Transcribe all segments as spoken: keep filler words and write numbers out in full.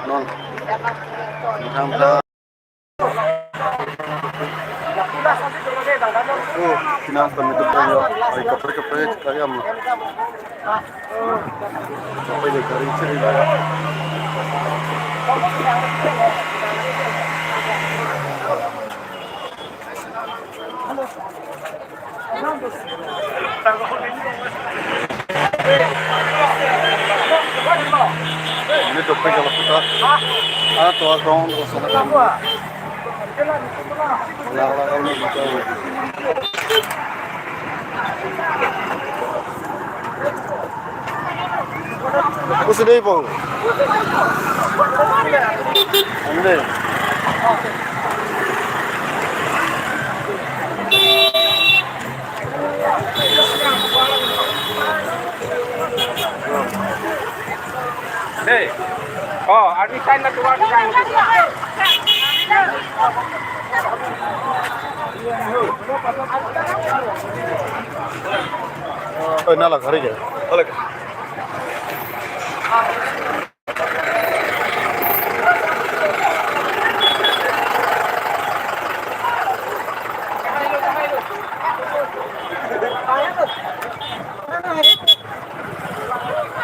Non. Methang ta. Oh, pinang kami tu punya. Ai, kaprek kaprek kayam. Kaprek kari ceri lah. Ini dope kalau kita. Ah, tuh dong, terus. Nah, lah, kalau gitu. Pusi dei po. Ande. Hey. Oh, arni sign na tuwa sign. Oh, nala, hari ke? Oke.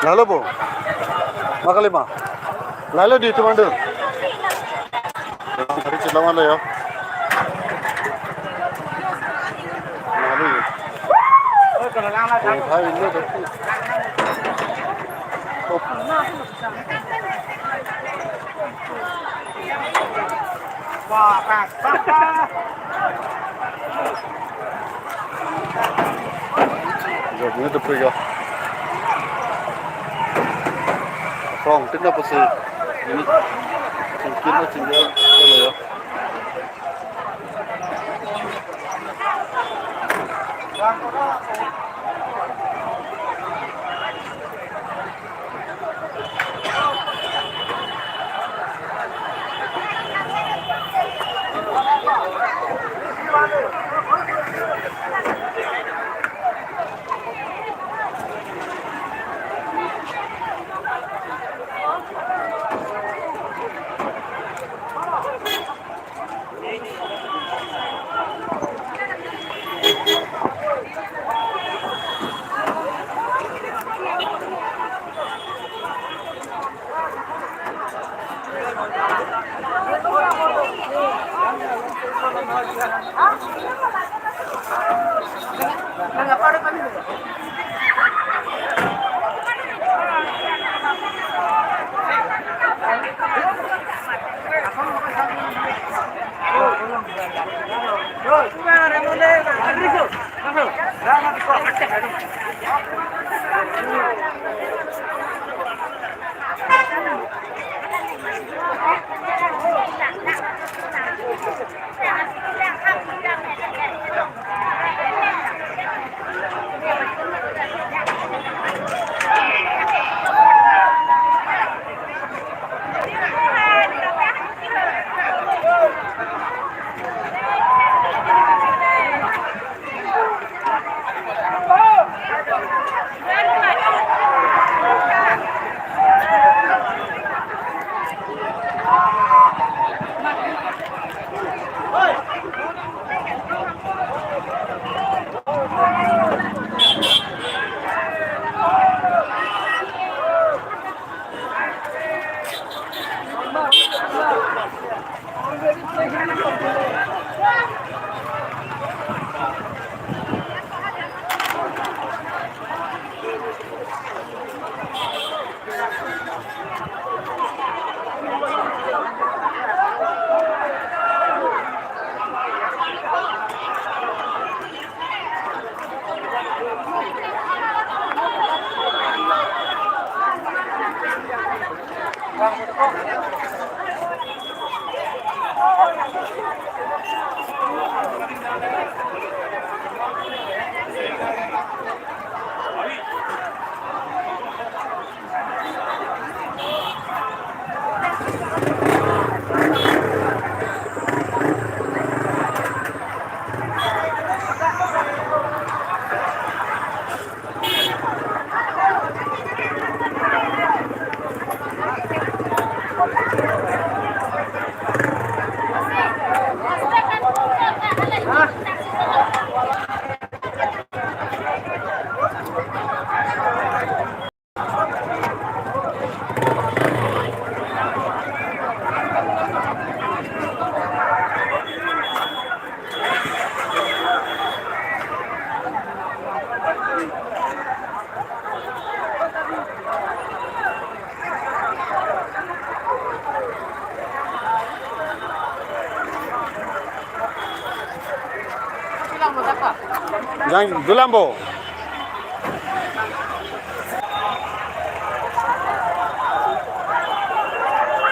Lalo po. Makalima. Lalo di teman tu. Hari cila mana ya? Lalo ya. Oh, hai, ini tu. Oh. Jok ni tu pergi. Song, tinggal pasi. Ini. Singkir na tinggal. Kalau ya. Jang dolampo.